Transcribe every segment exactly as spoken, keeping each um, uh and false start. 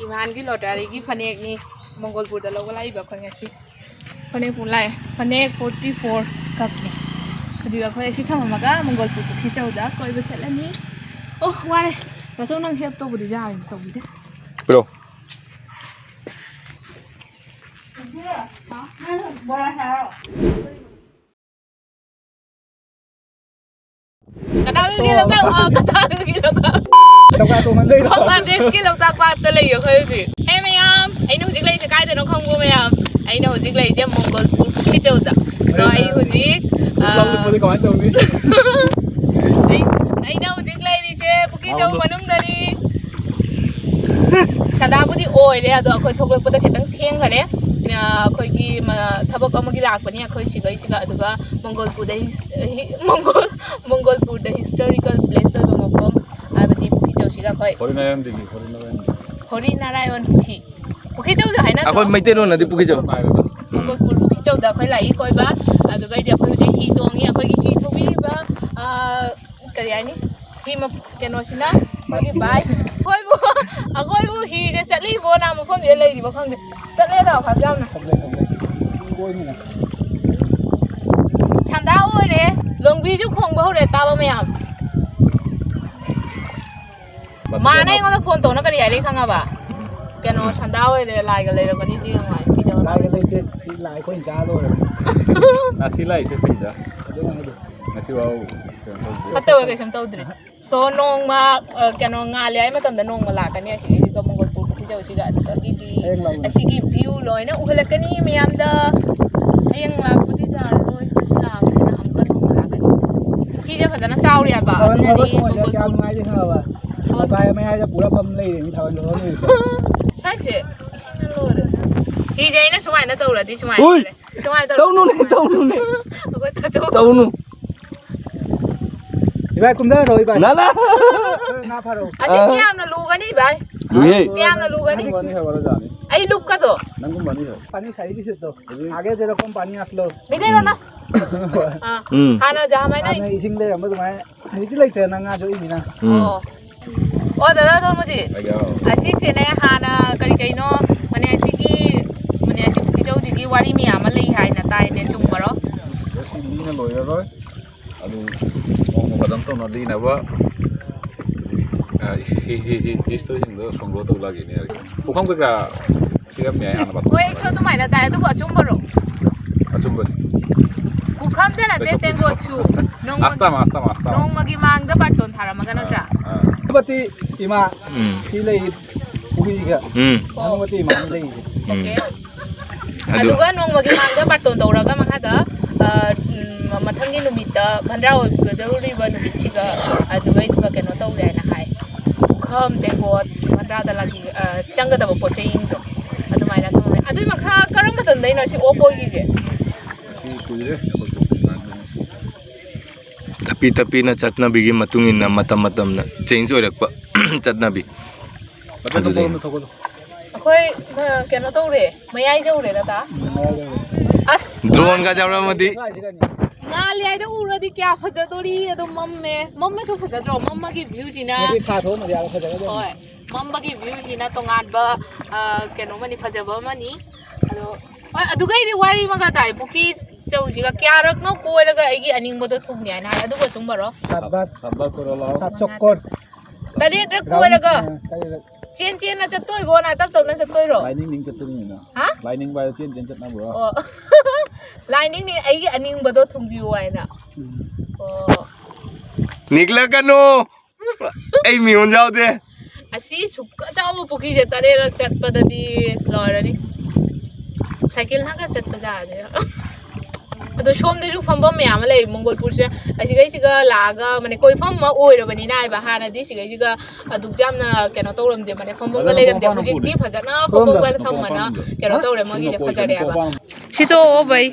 ꯏꯝꯐꯥꯜꯒꯤ ꯂꯣꯇꯥꯔꯤꯒꯤ ꯐꯅꯦꯛꯅꯤ ꯃꯣꯡꯒꯣꯜꯄꯨꯔꯗ ꯂꯧꯕ ꯂꯥꯛꯏꯕ ꯑꯩꯈꯣꯏ ꯉꯁꯤ꯫ ꯐꯅꯦꯛ ꯄꯨ ꯂꯥꯛꯑꯦ꯫ ꯐꯅꯦꯛ ꯐꯣꯔꯇꯤ ꯐꯣꯔ ꯀꯞꯅꯤ꯫ ꯍꯧꯖꯤꯛ ꯑꯩꯈꯣꯏ ꯑꯁꯤ ꯊꯝꯃꯝꯃꯒ ꯃꯣꯡꯒꯣꯜꯄꯨꯔ ꯄꯨꯈ꯭ꯔꯤ ꯆꯧꯗ ꯀꯣꯏꯕ ꯆꯠꯂꯅꯤ꯫ ꯑꯣ, ꯋꯥꯔꯦ꯫ ꯕꯥꯆꯧ, ꯅꯪ ꯍꯦꯜꯞ ꯇꯧꯕꯗꯤ ꯌꯥꯔꯣꯏ, ꯇꯧꯕꯤꯗꯦ꯫ ꯄꯤꯔꯛꯑꯣ꯫ ꯕꯣꯔꯥ ꯁꯥꯔꯣ꯫ ꯀꯅꯥꯒꯤ ꯂꯣꯛꯇꯥꯛ? ꯑ, ꯀꯅꯥꯒꯤ ꯂꯣꯛꯇꯥꯛ? ꯂꯣꯛꯇꯥꯛ ꯇꯣꯡꯍꯟꯗꯣꯏꯔꯣ? ꯕꯪꯒ꯭ꯂꯥꯗꯦꯁꯀꯤ ꯂꯣꯛꯇꯥꯛ ꯄꯥꯠꯇ ꯂꯩꯌꯦ ꯑꯩꯈꯣꯏ ꯍꯧꯖꯤꯛ꯫ ꯍꯦ ꯃꯌꯥꯝ, ꯑꯩꯅ ꯍꯧꯖꯤꯛ ꯂꯩꯔꯤꯁꯦ ꯀꯥꯏꯗꯅꯣ ꯈꯪꯕ꯭ꯔꯣ ꯃꯌꯥꯝ? ꯑꯩꯅ ꯍꯧꯖꯤꯛ ꯂꯩꯔꯤꯁꯦ ꯃꯣꯡꯒꯣꯜ ꯄꯨꯈ꯭ꯔꯤ ꯆꯧꯗ꯫ So, ꯑꯩ ꯍꯧꯖꯤꯛ, ꯑ, ꯂꯧ ꯂꯨꯞꯄꯗꯤ ꯀꯃꯥꯏꯅ ꯇꯧꯅꯤ? ꯑꯩ, ꯑꯩꯅ ꯍꯧꯖꯤꯛ ꯂꯩꯔꯤꯁꯦ ꯄꯨꯈ꯭ꯔꯤ ꯆꯧ ꯃꯅꯨꯡꯗꯅꯤ꯫ ꯁꯟꯗꯥꯕꯨꯗꯤ ꯑꯣꯏꯔꯦ, ꯑꯗꯣ ꯑꯩꯈꯣꯏ ꯊꯣꯛꯂꯛꯄꯗ ꯈꯤꯇꯪ ꯊꯦꯡꯈꯔꯦ꯫ ꯑ, ꯑꯩꯈꯣꯏꯒꯤ ꯃ-, ꯊꯕꯛ ꯑꯃꯒꯤ ꯂꯥꯛꯄꯅꯤ ꯑꯩꯈꯣꯏ ꯁꯤꯒꯩꯁꯤꯒ, ꯑꯗꯨꯒ ꯃꯣꯡꯒꯣꯜꯄꯨꯔꯗ ꯍꯤꯁ-, ꯍꯤ-, ꯃꯣꯡꯒꯣꯜ, ꯃꯣꯡꯒꯣꯜꯄꯨꯔꯗ historical place ꯑꯣꯏꯕ ꯃꯐꯝ, ꯍꯥꯏꯕꯗꯤ ꯄꯨꯈ꯭ꯔꯤ ꯆꯧꯁꯤꯒ ꯑꯩꯈꯣꯏ ꯍꯣꯔꯤ ꯅꯥꯔꯥꯌꯟꯗꯒꯤ, ꯍꯣꯔꯤ ꯅꯥꯔꯥꯌꯟꯗꯒꯤ꯫ ꯍꯣꯔꯤ ꯅꯥꯔꯥꯌꯟ ꯄꯨꯈ꯭ꯔꯤ, ꯄꯨꯈ꯭ꯔꯤ ꯆꯧꯁꯨ ꯍꯥꯏꯅꯗ꯭ꯔꯣ? ꯑꯩꯈꯣꯏ ꯃꯩꯇꯩꯂꯣꯟꯅꯗꯤ ꯄꯨꯈ꯭ꯔꯤ ꯆꯧ꯫ ꯃꯣꯡꯒꯣꯜꯄꯨꯔ ꯄꯨꯈ꯭ꯔꯤ ꯆꯧꯗ ꯑꯩꯈꯣꯏ ꯂꯥꯛꯏ ꯀꯣꯏꯕ꯫ ꯑꯗꯨꯒꯩꯗꯤ ꯑꯩꯈꯣꯏ ꯍꯧꯖꯤꯛ ꯍꯤ ꯇꯣꯡꯉꯤ꯫ ꯑꯩꯈꯣꯏꯒꯤ ꯍꯤ ꯊꯧꯕꯤꯔꯤꯕ, ꯑ, ꯀꯔꯤ ꯍꯥꯏꯅꯤ? ꯍꯤ ꯃ-, ꯀꯩꯅꯣꯁꯤꯅ ꯑꯩꯈꯣꯏꯒꯤ ꯚꯥꯏ꯫ ꯑꯩꯈꯣꯏꯕꯨ, ꯑꯩꯈꯣꯏꯕꯨ ꯍꯤꯒ ꯆꯠꯂꯤꯕꯣ, ꯅ ꯃꯐꯝꯁꯤꯗ ꯂꯩꯔꯤꯕꯣ ꯈꯪꯗꯦ꯫ ꯆꯠꯂꯦ ꯇꯥꯎ ꯐꯖ ꯌꯥꯝꯅ꯫ ꯈꯪꯗꯦ, ꯈꯪꯗꯦ꯫ ꯀꯣꯏꯅꯤꯅ꯫ ꯁꯟꯗꯥ ꯑꯣꯏꯔꯦ, ꯂꯣꯡꯕꯤꯁꯨ ꯈꯣꯡꯕ ꯍꯧꯔꯦ, ꯇꯥꯕ ꯃꯌꯥꯝ꯫ ꯃꯥꯅ ꯑꯩꯉꯣꯟꯗ ꯐꯣꯟ ꯇꯧꯅ ꯀꯔꯤ ꯍꯥꯏꯔꯛꯏ ꯈꯪꯉꯕ? ꯀꯩꯅꯣ, ꯁꯟꯗꯥ ꯑꯣꯏꯔꯦ, ꯂꯥꯏꯒ ꯂꯩꯔꯝꯒꯅꯤ, ꯆꯦ ꯌꯦꯡꯉꯣ ꯍꯥꯏ, ꯀꯤꯖꯕ ꯂꯥꯏꯒ ꯃꯥꯅ꯫ ꯂꯩꯇꯦ, ꯁꯤ ꯂꯥꯏ ꯑꯩꯈꯣꯏꯅ ꯆꯥ ꯂꯣꯏꯔꯦ꯫ ꯉꯁꯤ ꯂꯥꯛꯏꯁꯦ ꯀꯩꯗ? ꯑꯗꯨꯅ ꯍꯥꯏꯗꯤ꯫ ꯉꯁꯤ ꯐꯥꯎ ꯀꯩꯅꯣ ꯇꯧꯗꯦ꯫ ꯐꯠꯇꯕ ꯀꯩꯁꯨꯝ ꯇꯧꯗ꯭ꯔꯤ꯫ So, ꯅꯣꯡꯃ, ꯑ, ꯀꯩꯅꯣ, ꯉꯥꯜꯂꯦ ꯍꯥꯏ ꯃꯇꯝꯗ ꯅꯣꯡꯃ ꯂꯥꯛꯀꯅꯤ ꯑꯁꯤꯒꯤꯁꯤꯗ, ꯃꯣꯡꯒꯣꯜ ꯄꯨꯈ꯭ꯔꯤ ꯆꯧꯁꯤꯒ, ꯑꯗꯨꯗꯒꯤꯗꯤ ꯍꯌꯦꯡ ꯂꯥꯛꯑꯣꯅꯦ꯫ ꯑꯁꯤꯒꯤ view ꯂꯣꯏꯅ ꯎꯍꯜꯂꯛꯀꯅꯤ ꯃꯌꯥꯝꯗ꯫ ꯍꯌꯦꯡ ꯂꯥꯛꯄꯗꯤ ꯌꯥꯔꯔꯣꯏ, ꯉꯁꯤ ꯂꯥꯛꯑꯕꯅꯤꯅ ꯑꯃꯨꯛꯀ ꯅꯣꯡꯃ ꯂꯥꯛꯀꯅꯤ꯫ ꯄꯨꯈ꯭ꯔꯤꯁꯦ ꯐꯖꯅ ꯆꯥꯎꯔꯦ ꯍꯥꯏꯕ, ꯊꯥꯕꯜ ꯑꯗꯨꯅꯅꯦ ꯐꯥꯕ ꯁꯣꯡꯉꯁꯦ ꯃꯣꯡꯒꯣꯜ ꯀꯌꯥꯝ ꯄꯨꯈ꯭ꯔꯤ꯫ ꯅꯨꯡꯉꯥꯏꯒꯦ ꯈꯪꯉꯕ? ꯊꯥꯕꯜ ꯃꯇꯥꯏ ꯃꯌꯥꯏꯗ ꯄꯨꯔꯥ ꯐꯝ ꯂꯩꯔꯦ ꯃꯤ ꯊꯥꯕꯜ ꯐꯥꯕ ꯅꯨꯃꯤꯠꯇ꯫ ꯁ꯭ꯋꯥꯏꯁꯦ ꯏꯁꯤꯡꯅ ꯂꯣꯏꯔꯦ꯫ ꯍꯤꯁꯦ ꯑꯩꯅ ꯁꯨꯃꯥꯏꯅ ꯇꯧꯔꯗꯤ ꯁꯨꯃꯥꯏꯅ ꯎꯏ! ꯂꯩꯔꯦ꯫ ꯁꯨꯃꯥꯏꯅ ꯇꯧꯔꯗꯤ ꯇꯧꯅꯨꯅꯦ, ꯁꯨꯃꯥꯏꯅ꯫ ꯇꯧꯅꯨꯅꯦ꯫ ꯑꯩꯈꯣꯏ ꯇꯥꯆꯧ꯫ ꯇꯧꯅꯨ꯫ ꯏꯕꯥꯏ, ꯀꯨꯝꯊꯔꯣ, ꯏꯕꯥꯏ꯫ ꯅꯥꯂꯥ꯫ ꯉꯥ ꯐꯥꯔꯛꯑꯣ꯫ ꯑꯁꯤ ꯑꯥ꯫ ꯀꯌꯥꯝꯅ ꯂꯨꯒꯅꯤ, ꯏꯕꯥꯏ? ꯂꯨꯏꯌꯦ꯫ ꯀꯌꯥꯝꯅ ꯂꯨꯒꯅꯤ? ꯅꯪꯒꯨꯝꯕ ꯑꯅꯤ ꯍꯥꯏꯕ ꯑꯣꯖꯥꯅꯤ꯫ ꯑꯩ ꯂꯨꯞꯀꯗꯣ꯫ ꯅꯪꯒꯨꯝꯕ ꯑꯅꯤ ꯍꯥꯏꯕ꯫ पानी सही से तो। ꯍꯧꯖꯤꯛ आगे से रखो पानी आस लो꯫ ꯃꯤꯗꯩꯔꯣꯅ? ꯑꯥ꯫ ꯎꯝ꯫ ꯍꯥꯟꯅ ꯖꯍꯥꯃꯥꯏꯅ ꯍꯥꯟꯅ ꯏꯁꯤꯡ ꯏꯁꯤꯡ ꯂꯩꯔꯝꯕ ꯑꯗꯨꯃꯥꯏꯅ ꯍꯧꯖꯤꯛꯇꯤ ꯂꯩꯇ꯭ꯔꯦ ꯅꯪ ꯉꯥ ꯌꯣꯛꯏꯅꯤꯅ꯫ ꯎꯝ꯫ ꯑꯣ꯫ ꯑꯣ, ꯗꯥꯗꯥ ꯊꯣꯡꯕꯗꯤ? ꯑꯩ ꯌꯥꯎ꯫ ꯑꯁꯤꯁꯤꯅꯦ ꯍꯥꯟꯅ ꯏꯅꯕ, ꯑ, ꯍꯤ-, ꯍꯤ-, ꯍꯤ-, ꯍꯤꯁꯇ꯭ꯔꯤꯁꯤꯡꯗꯣ ꯁꯣꯡꯗꯣꯛꯑ ꯇꯧ ꯂꯥꯛꯏꯅꯦ꯫ ꯄꯨꯈꯝ ꯀꯩꯀꯥ ꯄꯤꯔꯝꯃꯦ ꯍꯥꯏ ꯍꯥꯟꯅ ꯕꯥꯇꯣꯟ ꯍꯣꯏ, ꯑꯩꯁꯨ ꯇꯧꯔꯒ꯫ ꯑꯗꯨꯃꯥꯏꯅ ꯇꯥꯏ, ꯑꯗꯨꯕꯨ ꯑꯆꯨꯝꯕꯔꯣ? ꯑꯆꯨꯝꯕꯅꯤ꯫ ꯄꯨꯈꯝꯗ ꯅꯠꯇꯦ, ꯀꯩꯁꯨ ꯇꯦꯡꯀꯣꯠꯁꯨ꯫ ꯅꯣꯡꯃꯒꯤ, ꯑꯁꯇꯝ, ꯑꯁꯇꯝ, ꯑꯁꯇꯝ꯫ ꯅꯣꯡꯃꯒꯤ ꯃꯥꯡꯗ ꯕꯥꯇꯣꯟ ꯊꯥꯔꯝꯃꯒ ꯅꯠꯇ꯭ꯔꯥ? ꯑꯥ, ꯑꯥ꯫ ꯄꯨꯈ꯭ꯔꯤꯄꯇꯤ ꯏꯃꯥ ꯎꯝ꯫ ꯁꯤ ꯂꯩ ꯄꯨꯈ꯭ꯔꯤꯒ꯫ ꯎꯝ꯫ ꯑꯣ꯫ ꯃꯅꯨꯡꯗꯇꯤ ꯏꯃꯥ ꯂꯩꯔꯤꯁꯦ꯫ ꯎꯝ꯫ ꯑꯣꯀꯦ꯫ ꯑꯗꯨ ꯑꯗꯨꯒ ꯅꯣꯡꯃꯒꯤ ꯃꯥꯡꯗ ꯕꯥꯔꯇꯣꯟ ꯇꯧꯔꯒ ꯃꯈꯥꯗ, ꯑ, ꯎꯝ, ꯃꯊꯪꯒꯤ ꯅꯨꯃꯤꯠꯇ ꯚꯟꯗ꯭ꯔꯥ ꯑꯣꯏꯒꯗꯧꯔꯤꯕ ꯅꯨꯃꯤꯠꯁꯤꯒ ꯑꯗꯨꯒꯩꯗꯨꯒ ꯀꯩꯅꯣ ꯇꯧꯔꯦ ꯍꯥꯏꯅ ꯍꯥꯏ꯫ ꯄꯨꯈꯝ, ꯇꯦꯡꯀꯣꯠ, ꯚꯟꯗ꯭ꯔꯥꯗ ꯂꯥꯛꯄꯤ-, ꯑ, ꯆꯪꯒꯗꯕ ꯄꯣꯠ ꯆꯩꯁꯤꯡꯗꯣ ꯑꯗꯨꯃꯥꯏꯅ ꯊꯝꯃꯝꯃꯦ꯫ ꯑꯗꯨꯏ ꯃꯈꯥ ꯀꯔꯝꯕ ꯃꯇꯝꯗꯩꯅꯣ ꯁꯤ ꯑꯣꯐ ꯑꯣꯏꯈꯤꯁꯦ? ꯑꯁꯤ ꯀꯨꯏꯔꯦ ꯑꯩꯈꯣꯏ ꯄꯣꯛꯇ꯭ꯔꯤꯀꯥꯟꯗꯅꯤ ꯁꯤ꯫ ꯇꯞꯄꯤ ꯇꯞꯄꯤꯅ ꯆꯠꯅꯕꯤꯒꯤ ꯃꯇꯨꯡ ꯏꯟꯅ ꯃꯇꯝ ꯃꯇꯝꯅ ꯆꯦꯟꯖ ꯑꯣꯏꯔꯛꯄ ꯆꯠꯅꯕꯤ꯫ ꯑꯗꯨꯗꯩ ꯑꯩꯈꯣꯏ, ꯑ, ꯀꯩꯅꯣ ꯇꯧꯔꯦ, ꯃꯌꯥꯏ ꯌꯧꯔꯦ ꯅꯠꯇ꯭ꯔꯥ? ꯑꯁ! ꯗ꯭ꯔꯣꯟꯒ ꯌꯥꯎꯔꯝꯃꯗꯤ꯫ ꯉꯥꯜꯂꯤ ꯍꯥꯏꯗ ꯎꯔꯗꯤ ꯀꯌꯥ ꯐꯖꯗꯣꯔꯤ, ꯑꯗꯨꯝ ꯃꯝꯃꯦ꯫ ꯃꯝꯃꯁꯨ ꯐꯖꯗ꯭ꯔꯣ? ꯃꯝꯃꯒꯤ ꯚ꯭ꯌꯨꯁꯤꯅ꯫ ꯉꯁꯤ ꯊꯥ ꯊꯣꯛꯑꯝꯃꯗꯤ ꯌꯥꯝ ꯐꯖꯒꯗꯕꯅꯤ꯫ ꯍꯣꯏ, ꯃꯝꯕꯒꯤ ꯚ꯭ꯌꯨꯁꯤꯅ ꯇꯣꯉꯥꯟꯕ, ꯑ, ꯀꯩꯅꯣꯃꯅꯤ, ꯐꯖꯕ ꯑꯃꯅꯤ꯫ ꯑꯗꯣ, ꯍꯣꯏ, ꯑꯗꯨꯒꯩꯗꯤ ꯋꯥꯔꯤ ꯑꯃꯒ ꯇꯥꯏ꯫ ꯄꯨꯈ꯭ꯔꯤ ꯆꯧꯁꯤꯒ ꯀꯌꯥꯔꯛꯅꯣ ꯀꯣꯏꯔꯒ ꯑꯩꯒꯤ ꯑꯅꯤꯡꯕꯗꯣ ꯊꯨꯡꯉꯦ ꯍꯥꯏꯅ ꯍꯥꯏ꯫ ꯑꯗꯨꯕꯨ ꯑꯆꯨꯝꯕꯔꯣ? ꯁꯥꯠ ꯕꯥꯠ꯫ ꯁꯥꯠ ꯕꯥꯠ ꯀꯣꯏꯔꯣ ꯂꯥꯎ꯫ ꯁꯥꯠ ꯆꯣꯀꯣꯔ꯫ ꯇꯔꯦꯠꯔꯛ ꯀꯣꯏꯔꯒ꯫ ꯑ, ꯇꯔꯦꯠꯔꯛ꯫ ꯆꯦꯟ ꯆꯦꯟꯅ ꯆꯠꯇꯣꯏꯕꯣ, ꯅ ꯇꯞ ꯇꯞꯅ ꯆꯠꯇꯣꯏꯔꯣ? ꯂꯥꯏꯅꯤꯡ ꯅꯤꯡ ꯆꯠꯇꯣꯏꯅꯤꯅ꯫ ꯍꯥ? ꯂꯥꯏꯅꯤꯡꯕ ꯍꯥꯏꯗꯣ ꯆꯦꯟ ꯆꯦꯟ ꯆꯠꯅꯕ꯭ꯔꯣ? ꯑꯣ꯫ ꯂꯥꯏꯅꯤꯡ ꯅꯤꯡ ꯑꯩꯒꯤ ꯑꯅꯤꯡꯕꯗꯣ ꯊꯨꯡꯕꯤꯌꯨ ꯍꯥꯏꯅ꯫ ꯎꯝ꯫ ꯑꯣ꯫ ꯅꯤꯛꯂꯛꯀꯅꯨ꯫ ꯑꯩ ꯃꯤꯍꯨꯟ ꯌꯥꯎꯗꯦ꯫ ꯑꯁꯤ ꯁꯨꯛ ꯑꯆꯧꯕ ꯄꯨꯈ꯭ꯔꯤꯁꯦ ꯇꯔꯦꯠꯂꯛ ꯆꯠꯄꯗꯗꯤ ꯂꯣꯏꯔꯅꯤ꯫ ꯁꯥꯏꯀꯜꯅꯒ ꯆꯠꯄ ꯖꯥꯠꯅꯦ꯫ ꯑꯗꯣ ꯁꯣꯝꯗꯁꯨ ꯐꯝꯐꯝ ꯃꯌꯥꯝ ꯑꯃ ꯂꯩ ꯃꯣꯡꯒꯣꯜꯄꯨꯔꯁꯦ꯫ ꯑꯁꯤꯈꯩꯁꯤꯒ ꯂꯥꯛꯑꯒ, ꯃꯅꯦ, ꯀꯣꯏꯐꯝ ꯑꯃ ꯑꯣꯏꯔꯕꯅꯤꯅ ꯍꯥꯏꯕ, ꯍꯥꯟꯅꯗꯤ ꯁꯤꯈꯩꯁꯤꯒ ꯑꯗꯨꯛ ꯌꯥꯝꯅ ꯀꯩꯅꯣ ꯇꯧꯔꯝꯗꯦ, ꯃꯅꯦ, ꯐꯝꯐꯝꯒ ꯂꯩꯔꯝꯗꯦ꯫ ꯍꯧꯖꯤꯛꯇꯤ ꯐꯖꯅ ꯐꯝꯐꯝꯒ ꯊꯝꯃꯅ ꯀꯩꯅꯣ ꯇꯧꯔꯦ, ꯃꯣꯏꯒꯤꯁꯦ ꯐꯖꯔꯦꯕ꯫ ꯁꯤ ꯇꯣꯛꯑꯣ ꯚꯩ,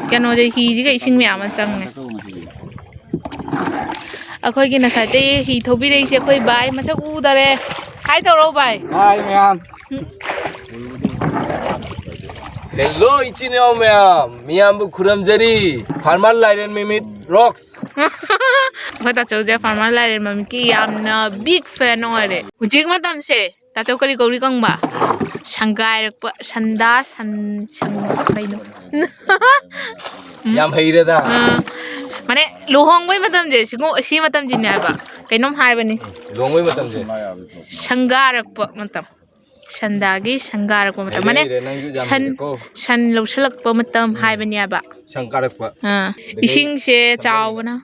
ꯀꯩꯅꯣꯁꯦ, ꯍꯤꯁꯤꯒ ꯏꯁꯤꯡ ꯃꯌꯥꯝ ꯑꯃ ꯆꯪꯉꯦ꯫ ꯑꯩꯈꯣꯏꯒꯤ ꯉꯁꯥꯏꯗꯩ ꯍꯤ ꯊꯧꯕꯤꯔꯛꯏꯁꯦ ꯑꯩꯈꯣꯏ ꯚꯥꯏ, ꯃꯁꯛ ꯎꯗꯔꯦ꯫ ꯍꯥꯏ ꯇꯧꯔꯣ ꯚꯥꯏ꯫ ꯍꯥꯏ ꯃꯌꯥꯝ꯫ ꯍꯦꯜꯂꯣ ꯏꯆꯤꯟ ꯏꯅꯥꯎ ꯃꯌꯥꯝ, ꯃꯤꯌꯥꯝꯕꯨ ꯈꯨꯔꯨꯝꯖꯔꯤ꯫ ꯐꯥꯔꯃꯔ ꯂꯥꯏꯔꯦꯟ ꯃꯃꯤꯠ ꯔꯣꯛꯁ꯫ ꯑꯩꯈꯣꯏ ꯇꯥꯆꯧꯁꯦ ꯐꯥꯔꯃꯔ ꯂꯥꯏꯔꯦꯟ ꯃꯃꯤꯠꯀꯤ ꯌꯥꯝꯅ ꯕꯤꯒ ꯐꯦꯟ ꯑꯣꯏꯔꯦ꯫ ꯍꯧꯖꯤꯛ ꯃꯇꯝꯁꯦ ꯇꯥꯆꯧ ꯀꯔꯤ ꯀꯧꯔꯤ ꯈꯪꯕ? ꯁꯪꯒꯥꯏꯔꯛꯄ, ꯁꯟꯗꯥ, ꯁꯟ-, ꯁꯟ-, ꯀꯩꯅꯣ? ꯌꯥꯝ ꯍꯩꯔꯦꯗ꯫ ꯑꯥ, ꯃꯥꯅꯦ, ꯂꯨꯍꯣꯡꯕꯩ ꯃꯇꯝꯁꯦ ꯁꯤꯒꯨꯝ-, ꯁꯤ ꯃꯇꯝꯁꯤꯅꯦ ꯍꯥꯏꯕ꯫ ꯀꯩꯅꯣꯝ ꯍꯥꯏꯕꯅꯤ꯫ ꯂꯨꯍꯣꯡꯕꯩ ꯃꯇꯝꯁꯦ꯫ ꯁꯪꯒꯥꯔꯛꯄ ꯃꯇꯝ꯫ ꯁꯟꯗꯥꯒꯤ ꯁꯪꯒꯥꯔꯛꯄ ꯃꯇꯝ꯫ ꯃꯥꯅꯦ, ꯍꯩꯔꯦ, ꯍꯩꯔꯦ, ꯅꯪꯁꯨ ꯌꯥꯝ ꯁꯟ, ꯍꯩꯔꯦꯀꯣ꯫ ꯁꯟ ꯂꯧꯁꯤꯜꯂꯛꯄ ꯃꯇꯝ ꯎꯝ꯫ ꯍꯥꯏꯕꯅꯦꯕ꯫ ꯁꯪꯒꯥꯔꯛꯄ꯫ ꯑꯥ, ꯑꯗꯒꯤ ꯏꯁꯤꯡꯁꯦ ꯁꯪꯒꯥꯔꯛꯄ꯫ ꯆꯥꯎꯕꯅ꯫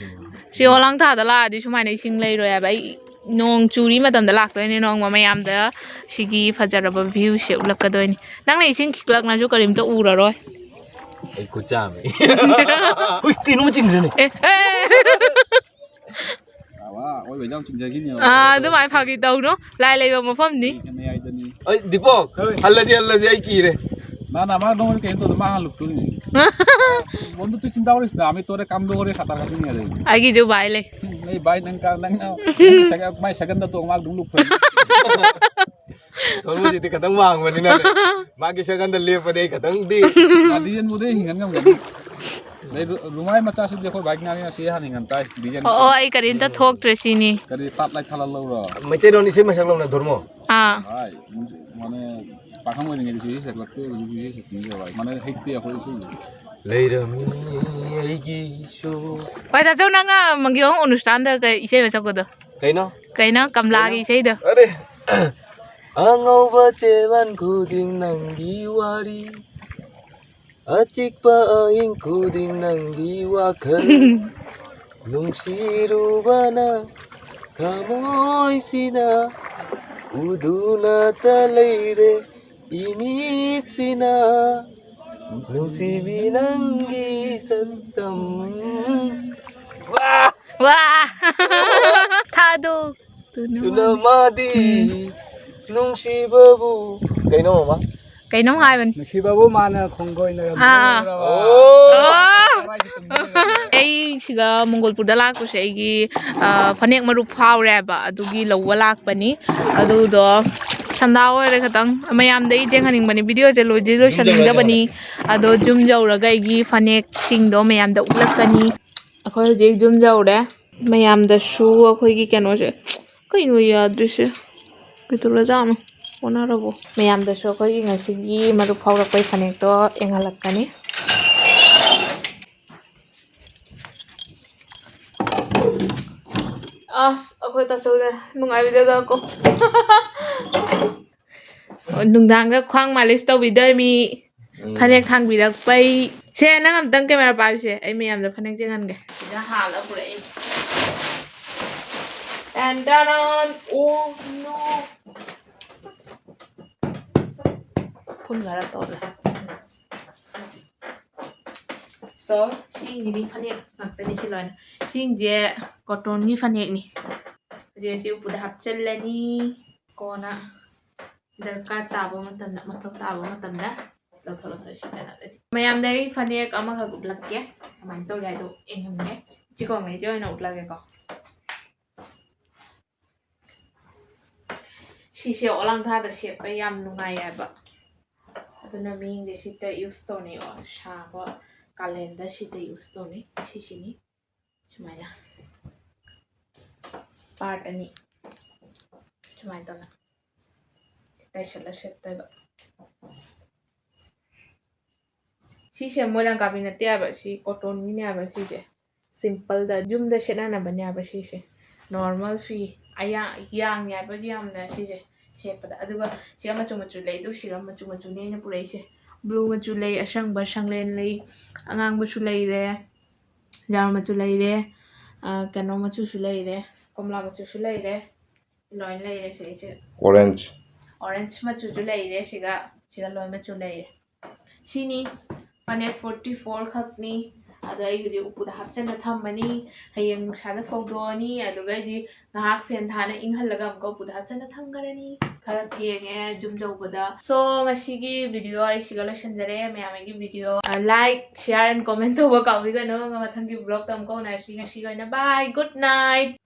ꯎꯝ꯫ ꯁꯤ ꯑꯣꯂꯥꯡ ꯊꯥꯗ ꯂꯥꯛꯑꯗꯤ ꯁꯨꯃꯥꯏꯅ ꯏꯁꯤꯡ ꯂꯩꯔꯣꯏ ꯍꯥꯏꯕ꯫ ꯑꯩ ꯅꯣꯡ ꯆꯨꯔꯤ ꯃꯇꯝꯗ ꯂꯥꯛꯇꯣꯏꯅꯦ, ꯅꯣꯡꯃ ꯃꯌꯥꯝꯗ ꯁꯤꯒꯤ ꯐꯖꯔꯕ view ꯁꯦ ꯎꯠꯂꯛꯀꯗꯣꯏꯅꯤ꯫ ꯅꯪꯅ ꯏꯁꯤꯡ ꯈꯤꯛꯂꯛꯅꯁꯨ ꯀꯔꯤꯝꯇ ꯎꯔꯔꯣꯏ꯫ ꯑꯩ ꯈꯨꯠ ꯆꯥꯝꯃꯤ꯫ ꯍꯨꯏ, ꯀꯩꯅꯣꯝ ꯆꯤꯡꯈ꯭ꯔꯦꯅꯦ꯫ ꯑꯦ, ꯑꯦ꯫ ꯑꯥ, ꯑꯗꯨꯃꯥꯏꯅ ꯐꯥꯒꯤ ꯇꯧꯅꯨ꯫ ꯂꯥꯏ ꯂꯩꯕ ꯃꯐꯝꯅꯤ꯫ ꯑꯩ ꯗꯤꯄꯣꯛ, ꯍꯜꯂꯁꯤ, ꯍꯜꯂꯁꯤ, ꯑꯩ ꯀꯤꯔꯦ꯫ ꯅ, ꯅ, ꯃꯥ ꯅꯣꯡꯃꯗꯤ ꯀꯩꯅꯣ ꯇꯧꯗ, ꯃꯥ ꯍꯥꯟꯅ ꯂꯨꯞꯇꯣꯏꯅꯤ꯫ ꯕꯣꯟꯗꯨ ꯇꯨ ꯆꯤꯟꯗꯥꯎꯔꯤꯁꯤꯅ, ꯑꯃꯤ ꯇꯣꯔꯦ ꯀꯥꯝꯗꯣꯔꯦ, ꯈꯇꯥ ꯈꯇꯤꯅꯤ ꯑꯗꯩ꯫ ꯑꯩꯒꯤꯁꯨ ꯚꯥꯏ ꯂꯩ꯫ ꯅꯣꯏ ꯚꯥꯏ ꯅꯪ ꯀ-, ꯅꯪ, ꯅꯪ ꯁꯒ-, ꯃꯥꯏ ꯁꯒꯟꯗ ꯇꯣꯡ ꯃꯥ ꯑꯗꯨꯝ ꯂꯨꯞꯈ꯭ꯔꯅꯤ꯫ ꯊꯣꯔꯃꯨꯁꯤꯗꯤ ꯈꯤꯇꯪ ꯋꯥꯡꯕꯅꯤꯅ ꯃꯥꯒꯤ ꯁꯒꯟꯗ ꯂꯦꯞꯄꯗꯤ ꯑꯩ ꯈꯤꯇꯪꯗꯤ꯫ ꯃꯥ ꯗꯤꯖꯟꯕꯨꯗꯤ ꯍꯤꯡꯍꯟ ꯉꯝꯒꯅꯤ꯫ ꯑꯗꯩ ꯔꯨ-, ꯔꯨꯃꯥꯏ ꯃꯆꯥꯁꯤꯗꯤ ꯑꯩꯈꯣꯏ ꯚꯥꯏ ꯉꯥꯡꯉꯤ ꯉꯁꯤ ꯍꯥꯟꯅ ꯍꯤꯡꯍꯟ ꯇꯥꯏ꯫ ꯗꯤꯖꯟ ꯑꯣ, ꯑꯣ, ꯑꯩ ꯀꯔꯤꯝꯇ ꯊꯣꯛꯇ꯭ꯔꯦ ꯁꯤꯅꯤ꯫ ꯀꯔꯤ ꯐ꯭ꯂꯥꯠ ꯂꯥꯏꯠ ꯊꯥꯜꯍꯜꯂꯧꯔꯣ? ꯃꯩꯇꯩꯂꯣꯟ ꯏꯁꯩ ꯃꯁꯛ ꯂꯧꯅ ꯙꯣꯔꯃꯣ꯫ ꯑꯥ꯫ ꯍꯥꯏ, ꯃꯥꯅꯦ, ꯄꯥꯈꯪ ꯑꯣꯏꯔꯤꯉꯩꯗꯁꯨ ꯏꯁꯩ ꯁꯛꯂꯛꯇꯦ, ꯍꯧꯖꯤꯛꯁꯨ ꯏꯁꯩ ꯁꯛꯅꯤꯡꯗꯦ ꯚꯥꯏ꯫ ꯃꯥꯅꯦ, ꯍꯩꯇꯦ ꯑꯩꯈꯣꯏ ꯏꯁꯩꯁꯦ꯫ ꯂꯩꯔꯝꯃꯤ ꯑꯩꯒꯤꯁꯨ꯫ ꯍꯣꯏ, ꯇꯥꯆꯧ, ꯅꯪꯅ ꯃꯪꯒꯤ ꯍꯣꯡ ꯑꯣꯅꯨꯁꯇꯥꯟꯗ ꯀꯩ ꯏꯁꯩ ꯑꯃ ꯁꯛꯄꯗꯣ? ꯀꯩꯅꯣ? ꯀꯩꯅꯣ? ꯀꯃꯂꯥꯒꯤ ꯀꯩꯅꯣ? ꯏꯁꯩꯗꯣ? ꯑꯔꯦ! ꯑꯉꯧꯕ ꯆꯦꯕꯥꯟ ꯈꯨꯗꯤꯡ ꯅꯪꯒꯤ ꯋꯥꯔꯤ꯫ ꯑꯆꯤꯛꯄ ꯑꯍꯤꯡ ꯈꯨꯗꯤꯡ ꯅꯪꯒꯤ ꯋꯥꯈꯜ꯫ ꯅꯨꯡꯁꯤꯔꯨꯕꯅ ꯊꯃꯣꯏꯁꯤꯅ ꯎꯗꯨꯅꯇ ꯂꯩꯔꯦ ꯏꯃꯤꯠꯁꯤꯅ꯫ ꯅꯨꯡꯁꯤꯕꯤ ꯅꯪꯒꯤ ꯁꯛꯇꯝ꯫ ꯋꯥ! ꯋꯥ! ꯊꯥꯗꯣꯛ ꯇꯨꯅ ꯃꯥꯗꯤ ꯅꯨꯡꯁꯤꯕꯕꯨ ꯀꯩꯅꯣ, ꯃꯃꯥ? ꯀꯩꯅꯣꯝ ꯍꯥꯏꯕꯅꯤ꯫ ꯅꯨꯡꯁꯤꯕꯕꯨ ꯃꯥꯅ ꯈꯣꯡꯒꯣꯏꯅ ꯑꯥ, ꯑꯥ꯫ ꯑꯣ! ꯑꯣ! ꯑꯩ ꯁꯤꯗ ꯃꯪꯒꯣꯜꯄꯨꯔꯗ ꯂꯥꯛꯄꯁꯦ ꯑꯩꯒꯤ, ꯑ, ꯐꯅꯦꯛ ꯃꯔꯨꯞ ꯐꯥꯎꯔꯦ ꯍꯥꯏꯕ, ꯑꯗꯨꯒꯤ ꯂꯧꯕ ꯂꯥꯛꯄꯅꯤ꯫ ꯑꯗꯨꯗꯣ ꯁꯟꯗꯥ ꯑꯣꯏꯔꯦ ꯈꯇꯪ꯫ ꯃꯌꯥꯝꯗ ꯑꯩ ꯌꯦꯡꯍꯟꯅꯤꯡꯕꯅꯤ, video ꯁꯦ ꯂꯣꯏꯗꯤ ꯂꯣꯏꯁꯟꯅꯤꯡꯗꯕꯅꯤ꯫ ꯑꯗꯣ ꯌꯨꯝ ꯌꯧꯔꯒ ꯑꯩꯒꯤ ꯐꯅꯦꯛꯁꯤꯡꯗꯣ ꯃꯌꯥꯝꯗ ꯎꯠꯂꯛꯀꯅꯤ꯫ ꯑꯩꯈꯣꯏ ꯍꯧꯖꯤꯛ ꯌꯨꯝ ꯌꯧꯔꯦ꯫ ꯃꯌꯥꯝꯗꯁꯨ ꯑꯩꯈꯣꯏꯒꯤ ꯀꯩꯅꯣꯁꯦ, ꯀꯩꯅꯣ ꯌꯥꯗ꯭ꯔꯤꯁꯦ? ꯀꯩꯗꯧꯔꯖꯥꯠꯅꯣ? ꯑꯣꯟꯅꯔꯕꯣ? ꯃꯌꯥꯝꯗꯁꯨ ꯑꯩꯈꯣꯏꯒꯤ ꯉꯁꯤꯒꯤ ꯃꯔꯨꯞ ꯐꯥꯎꯔꯛꯄꯩ ꯐꯅꯦꯛꯇꯣ ꯌꯦꯡꯍꯜꯂꯛꯀꯅꯤ꯫ ꯑꯁ, ꯑꯩꯈꯣꯏ ꯇꯥꯆꯧꯗ ꯅꯨꯡꯉꯥꯏꯕꯤꯗꯦꯗꯀꯣ꯫ ꯅꯨꯡꯗꯥꯡꯗ ꯈ꯭ꯋꯥꯡ ꯃꯥꯂꯤꯁ ꯇꯧꯕꯤꯗꯣꯏ ꯃꯤ꯫ ꯎꯝ꯫ ꯐꯅꯦꯛ ꯊꯥꯡꯕꯤꯔꯛꯄꯩ꯫ ꯁꯦ, ꯅꯪ ꯑꯝꯇꯪ ꯀꯦꯃꯦꯔꯥ ꯄꯥꯏꯌꯨꯁꯦ, ꯑꯩ ꯃꯌꯥꯝꯗ ꯐꯅꯦꯛ ꯌꯦꯡꯍꯟꯒꯦ꯫ ꯁꯤꯗ ꯍꯥꯜꯂ ꯄꯨꯔꯛꯏ꯫ And done! Oh no! ꯐꯨꯟ ꯈꯔ ꯇꯣꯠꯂꯦ꯫ So, ꯁꯤꯁꯤꯡꯁꯤꯗꯤ ꯐꯅꯦꯛ ꯉꯥꯛꯇꯅꯤ ꯁꯤ ꯂꯣꯏꯅ꯫ ꯁꯤꯁꯤꯡꯁꯦ cottonꯒꯤ ꯐꯅꯦꯛꯅꯤ꯫ ꯍꯧꯖꯤꯛ ꯑꯁꯤ ꯎꯄꯨꯗ ꯍꯥꯞꯆꯤꯜꯂꯅꯤ꯫ ꯀꯣꯟꯅ ꯗꯔꯀꯥꯔ ꯇꯥꯕ ꯃꯇꯝꯗ, ꯃꯊꯧ ꯇꯥꯕ ꯃꯇꯝꯗ ꯂꯧꯊꯣꯛ ꯂꯧꯊꯣꯛ ꯁꯤꯖꯤꯟꯅꯗꯣꯏꯅꯤ꯫ ꯃꯌꯥꯝꯗ ꯑꯩ ꯐꯅꯦꯛ ꯑꯃꯈꯛ ꯎꯠꯂꯛꯀꯦ꯫ ꯀꯃꯥꯏꯅ ꯇꯧꯔꯤ ꯍꯥꯏꯗꯣ ꯌꯦꯡꯉꯝꯒꯦ꯫ ꯏꯆꯦ ꯀꯣꯡꯅ ꯏꯆꯦ ꯑꯣꯏꯅ ꯎꯠꯂꯒꯦꯀꯣ꯫ ꯁꯤꯁꯦ ꯑꯣꯂꯥꯡꯊꯥꯗ ꯁꯦꯠꯄ ꯌꯥꯝ ꯅꯨꯡꯉꯥꯏ ꯍꯥꯏꯕ꯫ ꯑꯗꯨꯅ ꯃꯤꯁꯤꯡꯁꯦ ꯁꯤꯗ use ꯇꯧꯅꯩ꯫ ꯁꯥꯕ ꯀꯥꯂꯦꯟꯗ ꯁꯤꯗ use ꯇꯧꯅꯩ꯫ ꯁꯤꯁꯤꯅꯤ꯫ ꯁꯨꯃꯥꯏꯅ part ꯑꯅꯤ ꯁꯨꯃꯥꯏꯅ ꯇꯧꯅ ꯇꯥꯏꯁꯜꯂ ꯁꯦꯠꯇꯣꯏꯕ꯫ ꯁꯤꯁꯦ ꯃꯣꯏꯔꯥꯡ ꯀꯥꯕꯤ ꯅꯠꯇꯦ ꯍꯥꯏꯕ, ꯁꯤ cottonꯒꯤꯅꯦ ꯍꯥꯏꯕ꯫ ꯁꯤꯁꯦ simpleꯗ ꯌꯨꯝꯗ ꯁꯦꯠꯅꯅꯕꯅꯦ ꯍꯥꯏꯕ꯫ ꯁꯤꯁꯦ normal ꯐꯤ, ꯑꯌꯥ-, ꯌꯥꯡꯉꯦ ꯍꯥꯏꯕ ꯌꯥꯝꯅ ꯁꯤꯁꯦ ꯁꯦꯠꯄꯗ꯫ ꯑꯗꯨꯒ ꯁꯤꯒ ꯃꯆꯨ ꯃꯆꯨ ꯂꯩ꯫ ꯑꯗꯨ ꯁꯤꯒ ꯃꯆꯨ ꯃꯆꯨꯅꯦ ꯑꯩꯅ ꯄꯨꯔꯛꯏꯁꯦ꯫ Blue ꯃꯆꯨ ꯂꯩ, ꯑꯁꯪꯕ ꯁꯪꯂꯦꯟ ꯂꯩ, ꯑꯉꯥꯡꯕꯁꯨ ꯂꯩꯔꯦ, ꯖꯥꯔ ꯃꯆꯨ ꯂꯩꯔꯦ, ꯑ, ꯀꯩꯅꯣ ꯃꯆꯨꯁꯨ ꯂꯩꯔꯦ, ꯀꯣꯝꯂꯥ ꯃꯆꯨꯁꯨ ꯂꯩꯔꯦ, ꯂꯣꯏ ꯂꯩꯔꯦ ꯁꯤꯒꯤꯁꯦ꯫ Orange꯫ Orange ꯃꯆꯨꯁꯨ ꯂꯩꯔꯦ ꯁꯤꯒ, ꯁꯤꯒ ꯂꯣꯏ ꯃꯆꯨ ꯂꯩꯔꯦ꯫ ꯁꯤꯅꯤ ꯐꯅꯦꯛ forty four ꯈꯛꯅꯤ꯫ ꯑꯗꯣ ꯑꯩ ꯍꯧꯖꯤꯛ ꯎꯄꯨꯗ ꯍꯥꯞꯆꯟꯅ ꯊꯝꯃꯅꯤ꯫ ꯍꯌꯦꯡ ꯅꯨꯡꯁꯥꯗ ꯐꯧꯗꯣꯛꯑꯅꯤ꯫ ꯑꯗꯨꯒ ꯑꯩꯗꯤ ꯉꯥꯏꯍꯥꯛ fan ꯊꯥꯅ ꯏꯪꯍꯜꯂꯒ ꯑꯃꯨꯛꯀ ꯎꯄꯨꯗ ꯍꯥꯞꯆꯟꯅ ꯊꯝꯈ꯭ꯔꯅꯤ꯫ ꯈꯔ ꯊꯦꯡꯉꯦ ꯌꯨꯝ ꯌꯧꯕꯗ꯫ So, ꯉꯁꯤꯒꯤ video ꯑꯩ ꯁꯤꯒ ꯂꯣꯏꯁꯤꯟꯖꯔꯦ꯫ ꯃꯌꯥꯝ ꯑꯩꯒꯤ video, ꯑ, like, share and comment ꯇꯧꯕ ꯀꯥꯎꯕꯤꯒꯅꯨ꯫ ꯃꯊꯪꯒꯤ vlogꯇ ꯑꯃꯨꯛꯀ ꯎꯅꯔꯁꯤ꯫ ꯉꯁꯤꯒꯤ ꯑꯣꯏꯅ bye, good night꯫